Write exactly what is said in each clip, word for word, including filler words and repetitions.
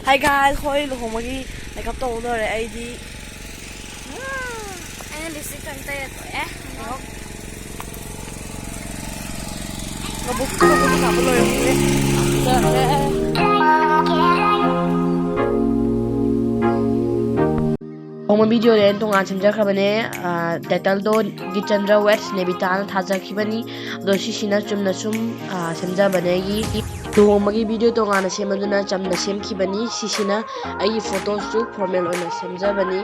Hi guys, ꯑꯩꯈꯣꯏ ꯂꯨꯍꯣꯡꯕꯒꯤ makeup ꯇꯧꯕ ꯂꯣꯏꯔꯦ꯫ ꯑꯩꯗꯤ ꯑꯩꯅ ꯂꯤꯞꯁꯇꯤꯛ ꯈꯛ ꯇꯩꯔ ꯇꯣꯛꯑꯦ꯫ ꯂꯧꯕꯨꯛ ꯂꯧꯕꯨꯛ ꯊꯥꯕ ꯂꯣꯏꯔꯦ꯫ ꯂꯨꯍꯣꯡꯕ ꯚꯤꯗꯤꯑꯣꯗꯤ ꯑꯩꯅ ꯇꯣꯉꯥꯟ ꯁꯦꯝꯖꯈ꯭ꯔꯕꯅꯦ꯫ ꯇꯥꯏꯇꯜꯗꯣ ꯒꯤꯆꯟꯗ꯭ꯔ ꯋꯦꯠꯁ ꯅꯦꯕꯤꯇꯥꯅ ꯊꯥꯖꯈꯤꯕꯅꯤ꯫ ꯑꯗꯣ ꯁꯤꯁꯤꯅ ꯆꯨꯝꯅ ꯁꯨꯝ ꯁꯦꯝꯖꯕꯅꯦ꯫ ꯑꯩꯒꯤ ꯂꯨꯍꯣꯡꯕꯒꯤ ꯚꯤꯗꯤꯑꯣ ꯇꯣꯉꯥꯟꯅ ꯁꯦꯝꯕꯗꯨꯅ ꯆꯝꯅ ꯁꯦꯝꯈꯤꯕꯅꯤ꯫ ꯁꯤꯁꯤꯅ ꯑꯩꯒꯤ ꯐꯣꯇꯣꯁꯨ ꯐꯣꯔꯃꯦꯜ ꯑꯣꯏꯅ ꯁꯦꯝꯖꯕꯅꯤ꯫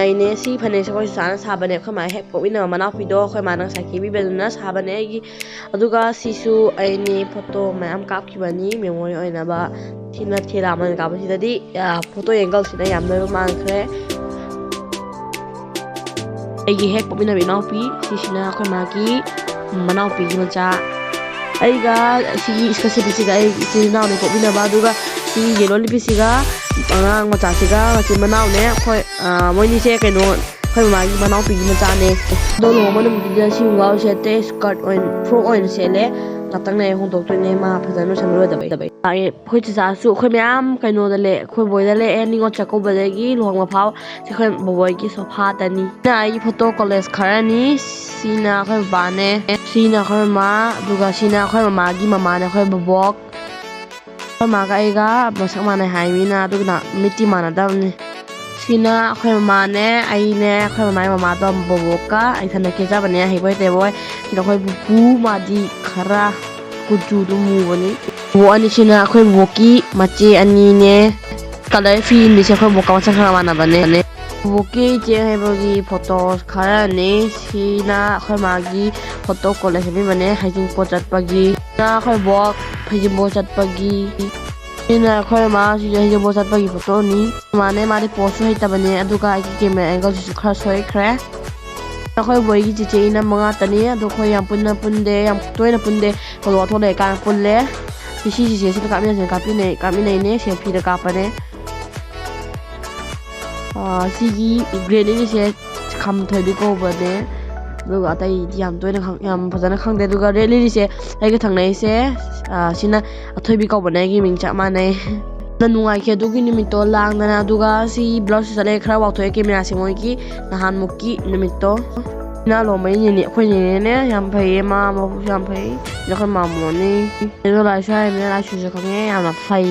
ꯑꯩꯅꯦ ꯁꯤ ꯐꯅꯦꯛꯁꯦ ꯑꯩꯈꯣꯏ ꯆꯥꯅ ꯁꯥꯕꯅꯦ꯫ ꯑꯩꯈꯣꯏ ꯃꯥ ꯍꯦꯛ ꯄꯣꯛꯃꯤꯟꯅꯕ ꯃꯅꯥꯎꯄꯤꯗꯣ ꯑꯩꯈꯣꯏ ꯃꯥꯅ ꯉꯁꯥꯏ ꯀꯦꯕꯤꯕꯗꯨꯅ ꯁꯥꯕꯅꯦ ꯑꯩꯒꯤ꯫ ꯑꯗꯨꯒ ꯁꯤꯁꯨ ꯑꯩꯅꯦ ꯐꯣꯇꯣ ꯃꯌꯥꯝ ꯀꯥꯞꯈꯤꯕꯅꯤ ꯃꯦꯃꯣꯔꯤ ꯑꯣꯏꯅꯕ꯫ ꯁꯤꯅ ꯊꯦꯂꯥ ꯑꯃ ꯀꯥꯞꯄ꯫ ꯁꯤꯗꯗꯤ ꯐꯣꯇꯣ ꯑꯦꯡꯒꯜꯁꯤꯅ ꯌꯥꯝ ꯅꯣꯏꯕ ꯃꯥꯟꯈ꯭ꯔꯦ꯫ ꯑꯩꯒꯤ ꯍꯦꯛ ꯄꯣꯛꯃꯤꯟꯅꯕ ꯏꯅꯥꯎꯄꯤ ꯁꯤꯁꯤꯅ ꯑꯩꯈꯣꯏ ꯃꯥꯒꯤ ꯃꯅꯥꯎꯄꯤꯒꯤ ꯃꯆꯥ꯫ ꯑꯩꯒ ꯁꯤꯒꯤ ꯏꯁꯀꯁꯤꯗꯤꯁꯤꯒ ꯑꯩ ꯏꯆꯤꯜ ꯏꯅꯥꯎꯅꯤ ꯄꯣꯛꯃꯤꯟꯅꯕ꯫ ꯑꯗꯨꯒ ꯁꯤ ꯌꯦꯂꯣ ꯂꯤꯄꯤꯁꯤꯒ ꯑꯉꯥꯡ ꯃꯆꯥꯁꯤꯒ ꯃꯆꯤꯟ ꯃꯅꯥꯎꯅꯦ꯫ ꯑꯩꯈꯣꯏ ꯃꯣꯏꯅꯤꯁꯦ ꯀꯩꯅꯣ ꯑꯩꯈꯣꯏ ꯃꯃꯥꯒꯤ ꯃꯅꯥꯎꯄꯤꯒꯤ ꯃꯆꯥꯅꯦ꯫ ꯑꯗꯣ ꯂꯨꯍꯣꯡꯕ ꯅꯨꯃꯤꯠꯇꯨꯗ ꯁꯤ ꯈꯣꯡꯒ꯭ꯔꯥꯎ ꯁꯦꯠꯇꯦ, ꯁ꯭ꯀꯔꯠ ꯑꯣꯏꯅ, ꯐ꯭ꯔꯣꯛ ꯑꯣꯏꯅ ꯁꯦꯠꯂꯦ꯫ ꯉꯥꯛꯇꯪ ꯂꯩꯔ ꯍꯣꯡꯗꯣꯛꯇꯣꯏꯅꯦ ꯃꯥ ꯐꯖꯅ ꯂꯣꯏꯁꯟꯕ ꯂꯣꯏꯗꯕꯩ꯫ ꯑꯩꯈꯣꯏ ꯆꯤꯆꯥꯁꯨ ꯑꯩꯈꯣꯏ ꯃꯌꯥꯝ ꯀꯩꯅꯣꯗ ꯂꯦꯛꯑꯦ, ꯑꯩꯈꯣꯏ ꯕꯣꯏꯗ ꯂꯦꯛꯑꯦ꯫ ꯅꯤꯉꯣꯜ ꯆꯥꯛꯀꯧꯕꯗꯒꯤ ꯂꯨꯍꯣꯡꯕ ꯐꯥꯎ ꯁꯤ ꯑꯩꯈꯣꯏ ꯕꯣꯕꯣꯏꯒꯤ ꯁꯣꯐꯥꯗꯅꯤ꯫ ꯁꯤꯅ ꯑꯩꯒꯤ ꯐꯣꯇꯣ ꯀꯣꯂꯦꯖ ꯈꯔꯅꯤ꯫ ꯁꯤꯅ ꯑꯩꯈꯣꯏ ꯕꯕꯥꯅꯦ, ꯁꯤꯅ ꯑꯩꯈꯣꯏ ꯃꯃꯥ, ꯑꯗꯨꯒ ꯁꯤꯅ ꯑꯩꯈꯣꯏ ꯃꯃꯥꯒꯤ ꯃꯃꯥꯅꯦ, ꯑꯩꯈꯣꯏ ꯕꯣꯕꯣꯛ꯫ ꯑꯩꯈꯣꯏ ꯃꯥꯒ ꯑꯩꯒ ꯃꯁꯛ ꯃꯥꯟꯅꯩ ꯍꯥꯏ ꯃꯤꯅ, ꯑꯗꯨꯅ ꯃꯤꯠꯇꯤ ꯃꯥꯟꯅꯗꯕꯅꯤ꯫ ꯁꯤꯅ ꯑꯩꯈꯣꯏ ꯃꯃꯥꯅꯦ, ꯑꯩꯅꯦ, ꯑꯩꯈꯣꯏ ꯃꯃꯥꯒꯤ ꯃꯃꯥꯗꯣ ꯕꯣꯕꯣꯛꯀ ꯑꯩ ꯏꯊꯟꯗ ꯀꯦꯖꯕꯅꯦ, ꯍꯩꯕꯣꯏ ꯇꯩꯕꯣꯏ꯫ ꯁꯤꯗ ꯑꯩꯈꯣꯏ ꯄꯨꯄꯨ, ꯃꯥꯗꯤ ꯈꯔ ꯀꯨꯆꯨꯗꯨ ꯃꯨꯕꯅꯤ꯫ ꯕꯣꯕꯣꯛ ꯑꯅꯤꯁꯤꯅ ꯑꯩꯈꯣꯏ ꯕꯣꯕꯣꯛꯀꯤ ꯃꯆꯦ ꯑꯅꯤꯅꯦ꯫ ꯀꯂꯔ ꯐꯤ ꯏꯟꯕꯤꯁꯦ ꯑꯩꯈꯣꯏ ꯕꯣꯕꯣꯛꯀ ꯃꯁꯛ ꯈꯔ ꯃꯥꯟꯅꯕꯅꯦ꯫ ꯕꯣꯕꯣꯛꯀꯤ ꯏꯆꯦ ꯍꯩꯕꯒꯤ ꯐꯣꯇꯣ ꯈꯔꯅꯤ꯫ ꯁꯤꯅ ꯑꯩꯈꯣꯏ ꯃꯥꯒꯤ ꯐꯣꯇꯣ ꯀꯣꯂꯦꯖ ꯁꯦꯝꯕꯤꯕꯅꯦ, ꯍꯩꯖꯤꯡꯄꯣꯠ ꯆꯠꯄꯒꯤ꯫ ꯁꯤꯅ ꯑꯩꯈꯣꯏ ꯕꯣꯛ ꯍꯩꯖꯤꯡꯄꯣꯠ ꯆꯠꯄꯒꯤ꯫ ꯁꯤꯅ ꯑꯩꯈꯣꯏ ꯃꯥ, ꯁꯤꯁꯨ ꯍꯩꯖꯤꯡꯄꯣꯠ ꯆꯠꯄꯒꯤ ꯐꯣꯇꯣꯅꯤ꯫ ꯃꯥꯅꯦ, ꯃꯥꯗꯤ ꯄꯣꯁꯁꯨ ꯍꯩꯇꯕꯅꯦ, ꯑꯗꯨꯒ ꯑꯩꯒꯤ ꯀꯦꯃꯦꯔꯥ ꯑꯦꯡꯒꯜꯁꯤꯁꯨ ꯈꯔ ꯁꯣꯏꯈ꯭ꯔꯦ꯫ ꯑꯩꯈꯣꯏ ꯕꯣꯏꯒꯤ ꯆꯤꯆꯦ ꯏꯅꯝꯃ ꯉꯥꯛꯇꯅꯤ, ꯑꯗꯣ ꯑꯩꯈꯣꯏ ꯌꯥꯝ ꯄꯨꯟꯅ ꯄꯨꯟꯗꯦ, ꯌꯥꯝ ꯇꯣꯏꯅ ꯄꯨꯟꯗꯦ꯫ ꯊꯧꯗꯣꯛ ꯋꯥꯊꯣꯛ ꯂꯩꯔꯀꯥꯟꯗ ꯄꯨꯜꯂꯦ꯫ ꯁꯤ ꯁꯤꯁꯦ ꯁꯤꯗ ꯀꯥꯞꯃꯤꯟꯅꯁꯦ, ꯀꯥꯞꯃꯤꯟꯅꯩ, ꯀꯥꯞꯃꯤꯟꯅꯩꯅꯦ, ꯁꯦꯜꯐꯤꯗ ꯀꯥꯞꯄꯅꯦ꯫ ꯑꯥ, ꯁꯤꯒꯤ ꯒ꯭ꯔꯦꯅꯤꯒꯤꯁꯦ ꯈꯝꯊꯣꯏꯕꯤ ꯀꯧꯕꯅꯦ꯫ ꯑꯗꯨꯒ ꯑꯇꯩꯗꯤ ꯌꯥꯝ ꯇꯣꯏꯅ ꯈꯪ-, ꯌꯥꯝ ꯐꯖꯅ ꯈꯪꯗꯦ꯫ ꯑꯗꯨꯒ ꯔꯦꯗ ꯂꯤꯂꯤꯁꯦ ꯑꯩꯒ ꯊꯪꯅꯩꯁꯦ, ꯑꯥ, ꯁꯤꯅ ꯑꯊꯣꯏꯕꯤ ꯀꯧꯕꯅꯦ, ꯑꯩꯒꯤ ꯃꯤꯡ ꯆꯞ ꯃꯥꯟꯅꯩ꯫ ꯌꯥꯝꯅ ꯅꯨꯡꯉꯥꯏꯈꯤ ꯑꯗꯨꯒꯤ ꯅꯨꯃꯤꯠꯇꯣ ꯂꯥꯡꯗꯅ꯫ ꯑꯗꯨꯒ ꯁꯤ ꯕ꯭ꯂꯥꯎꯁꯁꯦ ꯆꯠꯂꯦ, ꯈꯔ ꯋꯥꯎꯊꯣꯛꯑꯦ ꯀꯦꯃꯦꯔꯥꯁꯦ ꯃꯣꯏꯒꯤ ꯅꯍꯥꯟꯃꯨꯛꯀꯤ ꯅꯨꯃꯤꯠꯇꯣ꯫ ꯏꯅꯥ ꯂꯣꯝꯕꯩ ꯅꯦꯅꯦ, ꯑꯩꯈꯣꯏ ꯅꯦꯅꯦꯅꯦ, ꯌꯥꯝ ꯐꯩꯌꯦ, ꯃꯥ ꯃꯕꯨꯛꯁꯨ ꯌꯥꯝ ꯐꯩ꯫ ꯑꯗꯣ ꯑꯩꯈꯣꯏ ꯃꯥꯃꯣꯅꯤ꯫ ꯑꯗꯣ ꯂꯥꯏꯁꯨ ꯍꯥꯏꯔꯕꯅꯤꯅ ꯂꯥꯏꯁꯨꯁꯨ ꯈꯪꯉꯦ, ꯌꯥꯝꯅ ꯐꯩ꯫